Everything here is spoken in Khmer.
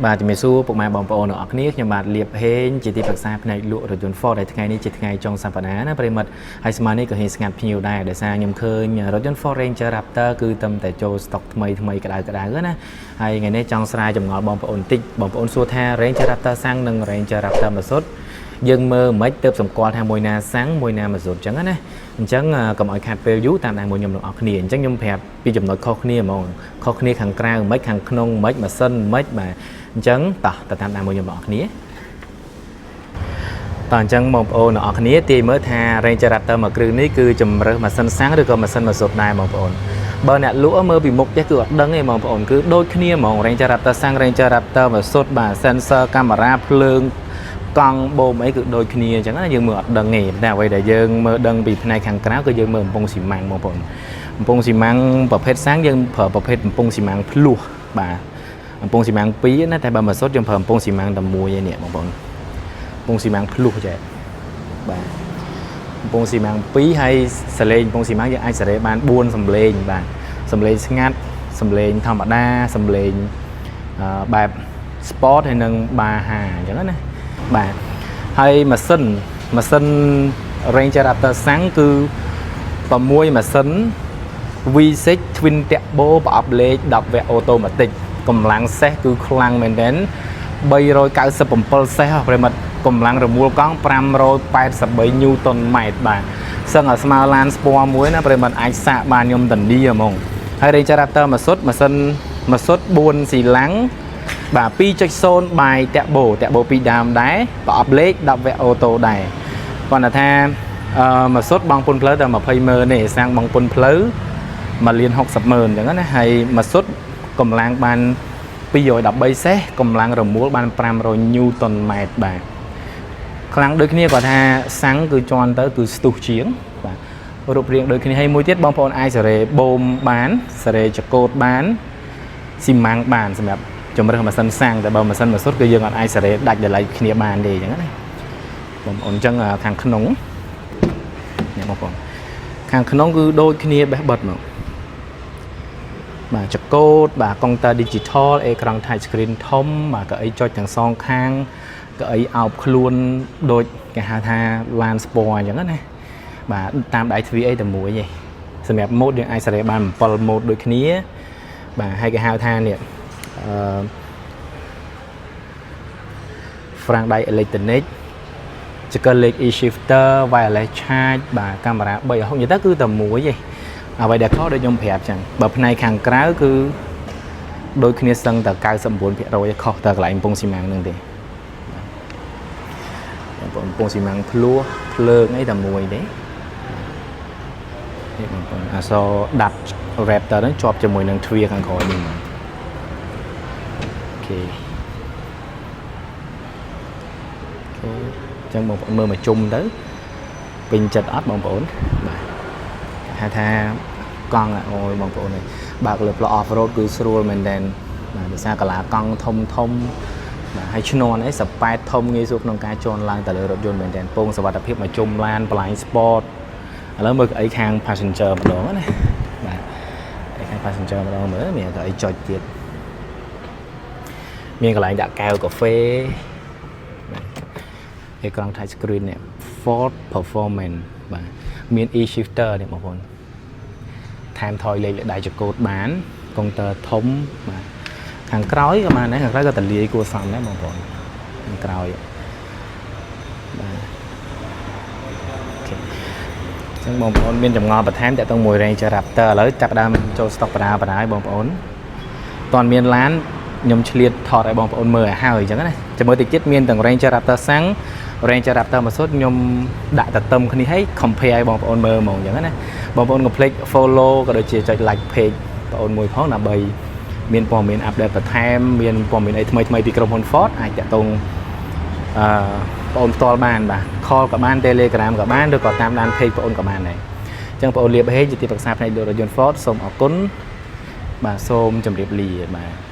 បាទជំរាបសួរពុកម៉ែបងប្អូនទាំងអស់គ្នាខ្ញុំបាទលៀបហេងជាទីប្រឹក្សាផ្នែកលក់រថយន្ត Ford ដែលថ្ងៃនេះជាថ្ងៃចុងសប្តាហ៍ណាប្រិយមិត្តហើយស្មាននេះក៏ហេស្ងាត់ភ្ញៀវដែរដោយសារខ្ញុំឃើញរថយន្ត Ford Ranger Raptor គឺត្រឹមតែចូល stock ថ្មីថ្មីក្តៅក្តៅណាហើយថ្ងៃនេះចង់ស្រាយចម្ងល់បងប្អូនតិចបងប្អូនសួរថា Ranger Raptor សាំងនិង Ranger Raptor ម៉ាស៊ុតយើងមើលមិនទៅសម្គាល់ថាមួយណាសាំងមួយណាម៉ាស៊ុតអញ្ចឹងណាអញ្ចឹងកុំឲ្យខាត់ពេលយូរតាមដានមួយខ្ញុំទាំងអស់គ្នាអញ្ចឹងខ្ញុំប្រាប់ពីចំណុចខុសគ្នាហ្មងខុសគ្នាខាងក្រៅមិនខាងក្នុងមិនម៉ាស៊ីនមិនបាទអញ្ចឹងតោះទៅតាមដានមួយខ្ញុំទាំងអស់គ្នាតោះអញ្ចឹងបងប្អូនទាំងអស់គ្នាទាយមើលថា Ranger Raptor មួយគ្រឿងនេះគឺជំរើសម៉ាស៊ីនសាំងឬក៏ម៉ាស៊ីនម៉ាស៊ុតដែរបងប្អូនបើអ្នកលក់មើលពីមុខចេះគឺអត់ដឹងទេបងប្អូនគឺដូចគ្នាហ្មង Ranger Raptor សាំង Ranger Raptor ម៉ាស៊ុតបាទ sensor កាមេរ៉ាភ្លើងកង់បូមអីគឺដូចគ្នាអញ្ចឹងណាយើងមើលអត់ដឹងទេតែអ្វីដែលយើងមើលដឹងពីផ្នែកខាងក្រៅគឺយើងមើលកំពង់ស៊ីម៉ាំងបងប្អូនកំពង់ស៊ីម៉ាំងប្រភេទសាំងយើងប្រើប្រភេទកំពង់ស៊ីម៉ាំងភ្លោះបាទកំពង់ស៊ីម៉ាំង2ណាតែបើម៉ាស៊ុតយើងប្រើកំពង់ស៊ីម៉ាំងតែមួយឯនេះបងប្អូនកំពង់ស៊ីម៉ាំងភ្លោះចេះបាទកំពង់ស៊ីម៉ាំង2ហើយសលេងកំពង់ស៊ីម៉ាំងយើងអាចសេរីបាន4សំឡេងបាទសំឡេងស្ងាត់សំឡេងធម្មតាសំឡេងបែប sport ហើយនិងបាហាអញ្ចឹងណាបាទហើយម៉ាស៊ីន Ranger Raptor សាំងគឺ6ម៉ាស៊ីន V6 Twin Turbo ប្រអប់លេខ10វគ្គ automatic កម្លាំងសេះគឺខ្លាំងមែនទែន397សេះប្រិយមិត្តកម្លាំងរមួលកង់583 Newton ម៉ែត្របាទសឹងឲ្យស្មើឡានស្ពណ៌មួយណាប្រិយមិត្តអាចសាកបានខ្ញុំធានាហ្មងហើយ Ranger Raptor មួយសុទ្ធម៉ាស៊ីនមួយសុទ្ធ4ស៊ីឡាំងបាទ2.0 bi-turbo turbo 2ដើមដែរប្រអប់លេខ10វគ្គ auto ដែរគាត់ថាអឺមួយសុទ្ធបងពុនផ្លូវតែ20ម៉ឺនទេសាំងបងពុនផ្លូវ1លាន60ម៉ឺនអញ្ចឹងណាហើយមួយសុទ្ធកម្លាំងបាន213សេះកម្លាំងរមួលបាន500 Newton ម៉ែត្របាទខ្លាំងដូចគ្នាគាត់ថាសាំងគឺជន់ទៅគឺស្ទុះជាងបាទរូបរាងដូចគ្នាហើយមួយទៀតបងប្អូនអាចសេរីបូមបានសេរីចកោតបានស៊ីម៉ាំងបានសម្រាប់ជំរើសម៉ាស៊ីនសាំងតែបើម៉ាស៊ីនម៉ាស៊ុតគឺយើងអត់អាចសេរីដាច់ដោយឡែកគ្នាបានទេអញ្ចឹងណាបងប្អូនអញ្ចឹងខាងក្នុងនេះបងប្អូនខាងក្នុងគឺដូចគ្នាបេះបិទមកបាទចកោតបាទកុងទ័រ digital អេក្រង់ touch screen ធំបាទកៅអីចុចទាំងសងខាងកៅអីអោបខ្លួនដូចគេហៅថាឡាន sport អញ្ចឹងណាបាទតាមដៃទ្វារអីតែមួយទេសម្រាប់ mode យើងអាចសេរីបាន7 mode ដូចគ្នាបាទហើយគេហៅថានេះអឺហ្វ្រាំងដៃអេឡិចត្រូនិកចង្កឹះលេខ e-shifter wireless charge បាទកាមេរ៉ា360និយាយទៅគឺតែមួយទេអ្វីដែលខុសដូចខ្ញុំប្រាប់ចឹងបើផ្នែកខាងក្រៅគឺដូចគ្នាសឹងតែ99%ខុសតែកន្លែងកំពង់ស៊ីម៉ាំងហ្នឹងទេបងប្អូនកំពង់ស៊ីម៉ាំងភ្លោះភ្លើងអីតែមួយទេនេះបងប្អូនអក្សរដាប់ Raptor ហ្នឹងជាប់ជាមួយនឹងទ្វារខាងក្រោយនេះមក OK អញ្ចឹងបងប្អូនមើលមកជុំទៅពេញចិត្តអត់បងប្អូនបាទហៅថាកង់អូយបងប្អូនអើយបើកលើផ្លូវ off road គឺស្រួលមែនតើបាទដោយសារកាឡាកង់ធំធំបាទហើយឈ្នាន់អីសប៉ែតធំងាយស្រួលក្នុងការជន់ឡើងទៅលើរថយន្តមែនតើពងសវត្ថភាពមកជុំឡាន blind spot ឥឡូវមើលកៅអីខាង passenger ម្ដងណាបាទអីខាង passenger ម្ដងមើលមានកៅអីចុចទៀតមានកន្លែងដាក់កែវកាហ្វេបាទអេក្រង់ touch screen នេះ Ford Performance បាទមាន e-shifter នេះបងប្អូនថែមថយលេខលើដៃចកោតបានកុងទ័រធំបាទខាងក្រោយក៏បានដែរខាងក្រោយក៏តលាយគួរសមដែរបងប្អូនខាងក្រោយបាទ OK អញ្ចឹងបងប្អូនមានចម្ងល់បន្ថែមតាក់ទងមួយ Ranger Raptor ឥឡូវចាប់ផ្ដើមចូល stock បដាបដាឲ្យបងប្អូនតន់មានឡានខ្ញុំឆ្លៀតថតឲ្យបងប្អូនមើលឲ្យហើយអញ្ចឹងណាចាំមើលតិចទៀតមានទាំង Ranger Raptor សាំង Ranger Raptor មួយសុទ្ធខ្ញុំដាក់តែទឹមគ្នាឲ្យ compare ឲ្យបងប្អូនមើលហ្មងអញ្ចឹងណាបងប្អូនកុំភ្លេច follow ក៏ដូចជាចុច like page បងប្អូនមួយផងដើម្បីមានព័ត៌មាន update បន្ថែមមានព័ត៌មានអីថ្មីៗពីក្រុមហ៊ុន Ford អាចតាក់ទងអឺបងប្អូនផ្ទាល់បានបាទ call ក៏បាន Telegram ក៏បានឬក៏តាមដាន page បងប្អូនក៏បានដែរអញ្ចឹងបងប្អូនលៀបហេជាទីប្រឹក្សាផ្នែកលក់រថយន្ត Ford សូមអរគុណបាទសូមជម្រាបលាបាទ។